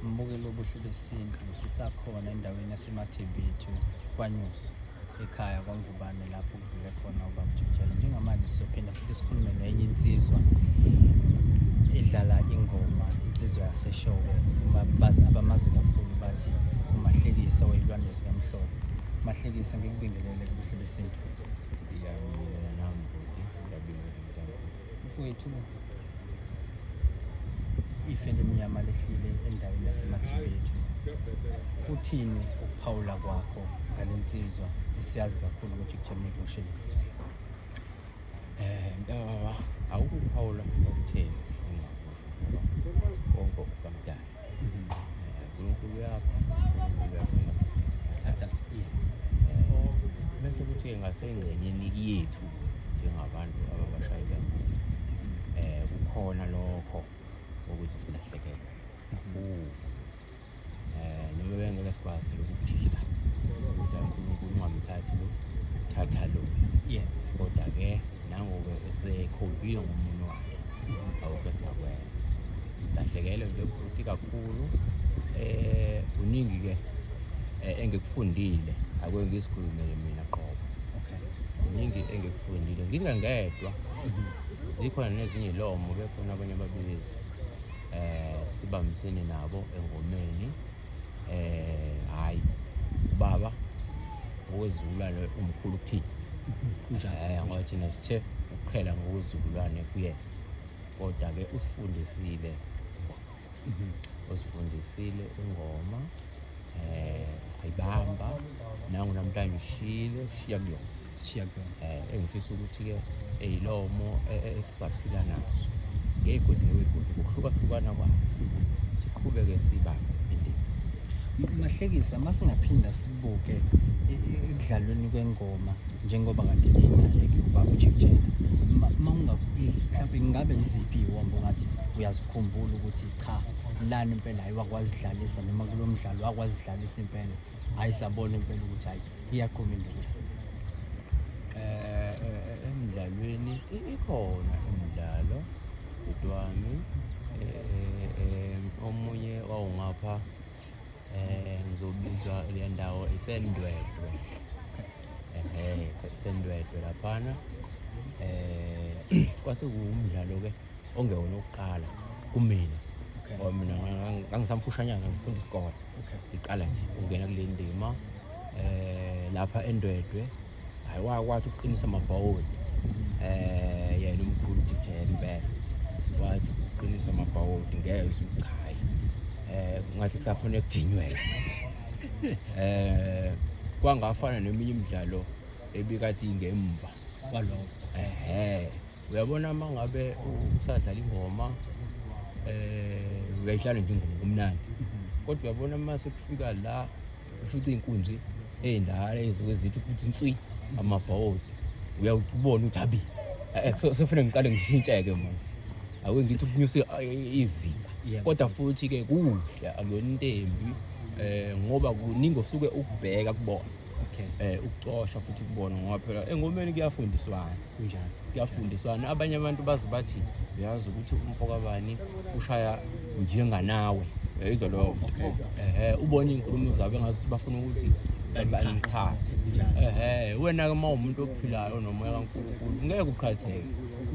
Mbukeli obuhle besintu sisakhona endaweni yaseMathebethu kwaNyuso ekhaya kwaNgubane lapho kuvele khona ubaba Jikijela. Njengamanje sizophinda futhi sikhulume nenye insizwa edlala ingoma, insizwa yaseShowe, abamazi kakhulu bathi uMahlekisa wey'lwane zikaMhlobo. Mahlekisa, ngikubingelele kubuhle besintu. Ngiyabingelela nami bhuti, ngiyabingelela mntanami. Mfowethu, ife elimnyama lehlile endaweni yaseMathibethu. Uthini ukuphawula kwakho ngale nsizwa esiyazi kakhulu ukuthi kujamile usheli? Mntakababa, awukho ukuphawula okutheni engingakusho ngoba konke okukamdali. UNkulunkulu uyapha, uNkulunkulu uyaphinda futhi athathe. Bese kuthi-ke ngasengxenyeni yethu njengabantu ababashayi bengoma, kukhona lokho ukuthi silahlekelwe kakhulu. Noma bengeke sikwazi phela ukujika ukuthi hayi uNkulunkulu ungamthathi lo, thatha lo. Kodwa-ke nangoke esekhombile ngomunwe wakhe, awukho esingakwenza. Silahlekelwe nje bhuti kakhulu. Kuningi-ke engikufundile, ake ngizikhulumele mina qobo. Kuningi engikufundile ngingengedwa, zikhona nezinye iy'lomo, bekhona abanye ababizi sibambisene nabo engomeni. Hhayi ubaba ngokwesizukulwane umkhulu kuthina, ngoba thina sithe ukuqhela ngokwesizukulwane kuyena, kodwa-ke usifundisile ingoma, usifundisile ingoma sayibamba nangu namhlanje ushiyile, ushiya kuyona, Sishiya kuyona. Engifisa ukuthi-ke eyilomo esisaphila nazo ngey'godi ngey'godi ngokuhlukahlukana kwazo siqhubeke sibambe indima. Mahlekisa, masingaphinda sibuke ekudlalweni kwengoma njengoba kade ninaye-ke ubaba uJikijela, mhlawumbe ngabe yiziphi iy'wombe ongathi uyazikhumbula ukuthi cha lana impela hhayi wakwazidlalisa, noma kulo mdlalo wakwazidlalisa impela, hhayi sabona impela ukuthi hhayi iyaqhuma indlela? Emdlalweni ikhona imidlalo bhuti wami, omunye wawungapha ngizobiza le ndawo iseNdwedwe, ehe iseNdwedwe laphana. Kwase kuwumdlalo-ke ongewona owokuqala kumina, ngoba mina ngangisamfushanyana ngifunda isikole, ngiqala nje ukungena kule ndima. Lapha eNdwedwe hhayi wakwathi ukuqinisa amabhawodi, yena umkhulu Jikijela impela wathi ukuqinisa amabhawodi, ngezwa ukuthi hhayi ngathi kusafuna kudinyweke. Kwangafana neminye imidlalo ebikade ingemva kwalokho. Ehhe, uyabona uma ngabe usadlala ingoma uyayidlala nje ingoma kumnandi, kodwa uyabona uma sekufika la ufica iy'nkunzi ey'ndala ey'suke zithi ukuthi nswi amabhawodi, uyawubona ukuthi habi sekufanele ngiqale ngishintsheke manje, ake ngithi ukunyusa izinga. Kodwa futhi-ke kuhle, akuyona into embi ngoba kuningi osuke ukubheka kubona, ukucosha futhi kubona, ngoba phela engomeni kuyafundiswana. Kunjalo, kuyafundiswana. Abanye abantu baze bathi uyazi ukuthi umfo kabani ushaya njenganawe, uyayizwa lowo? Ehhe, ubone iy'nkulumo zabo engazuthi bafuna ukuthi baniqhathe. Ehhe, wena-ke uma uwumuntu ophilayo nomoya kaNkulunkulu ngeke uqhatheke,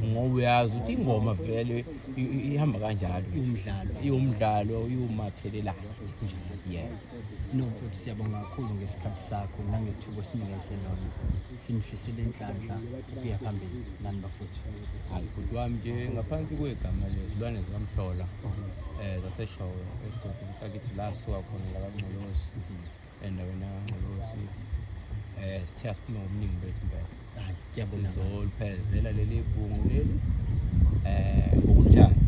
ngoba uyazi ukuthi ingoma vele ihamba kanjalo, iwumdlalo, iwumdlalo, iwumathelelano. Yebo. No mfowethu, siyabonga kakhulu ngesikhathi sakho nangethuba osinikeze lona. Sinifisele inhlanhla ukuya phambili nani bafowethu. Hayi bhuti wami, nje ngaphansi kwegama lezilwane zikaMhlola zaseShowe esigodini sakithi la sisuka khona la kaNgcolosi, endaweni yakaNgcolosi, sithe asiphume ngobuningi bethu impela. Hayi, ngiyabonga. Sizoliphezela leli bhungu leli ngokuthanda.